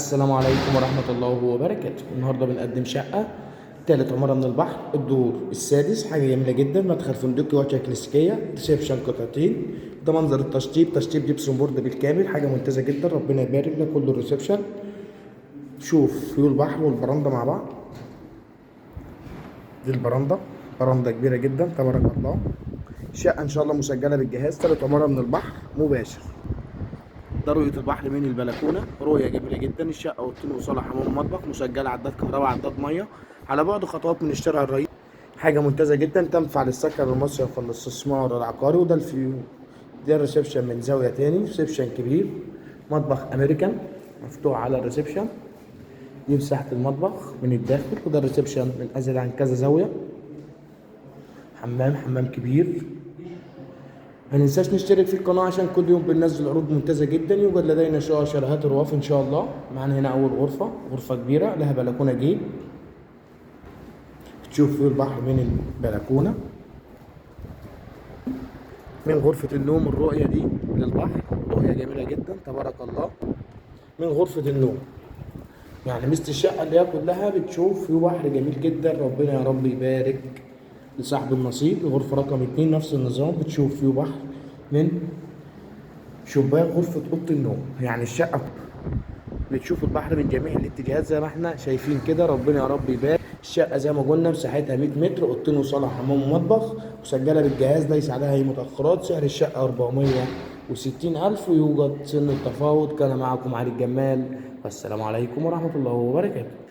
السلام عليكم ورحمة الله وبركاته. النهاردة بنقدم شقة تالت عمارة من البحر، الدور السادس. حاجة جميلة جدا، مدخل فندقي، واجهة كلاسيكية، reception قطعتين. ده منظر التشطيب، تشطيب gypsum board بالكامل، حاجة ممتازة جدا، ربنا يبارك. ده كله ال reception. شوف view البحر والبرندة مع بعض. دي البرندة، برندة كبيرة جدا تبارك الله. شقة إن شاء الله مسجلة بالجهاز، تالت عمارة من البحر مباشر. ده رؤية البحر من البلكونة، رؤية جميلة جدا. الشقة أوضتين وصالة حمام ومطبخ، مسجلة عداد كهرباء عداد مية، على بعد خطوات من الشارع الرئيسي. حاجة ممتازة جدا، تنفع للسكن المصيف والاستثمار العقاري. وده ال view، ده ال reception من زاوية تاني، reception كبير، مطبخ أمريكان مفتوح على ال reception. دي مساحة المطبخ من الداخل، وده ال reception من أزيد عن كذا زاوية. حمام كبير. ما ننساش نشترك في القناة عشان كل يوم بننزل عروض ممتازة جدا. يوجد لدينا شقق شاليهات رواف إن شاء الله. معانا هنا أول غرفة، غرفة كبيرة لها بلكونة جيب، تشوف فيه البحر من البلكونة. من غرفة النوم الرؤية دي للبحر، رؤية جميلة جدا تبارك الله. من غرفة النوم يعني ميزة الشقة اللي هي كلها بتشوف فيه بحر جميل جدا. ربنا يا رب يبارك لصاحب النصيب. الغرفة رقم 2 نفس النظام، بتشوف فيه بحر من شباك غرفة أوضة النوم. يعني الشقة بتشوف البحر من جميع الاتجاهات زي ما احنا شايفين كده. ربنا يا رب يبارك. الشقة زي ما قلنا مساحتها 100 متر، أوضتين وصالة حمام ومطبخ، مسجلة بالجهاز، ليس عليها أي متأخرات. سعر الشقة 460,000 ويوجد سن التفاوض. كان معكم علي الجمال، والسلام عليكم ورحمة الله وبركاته.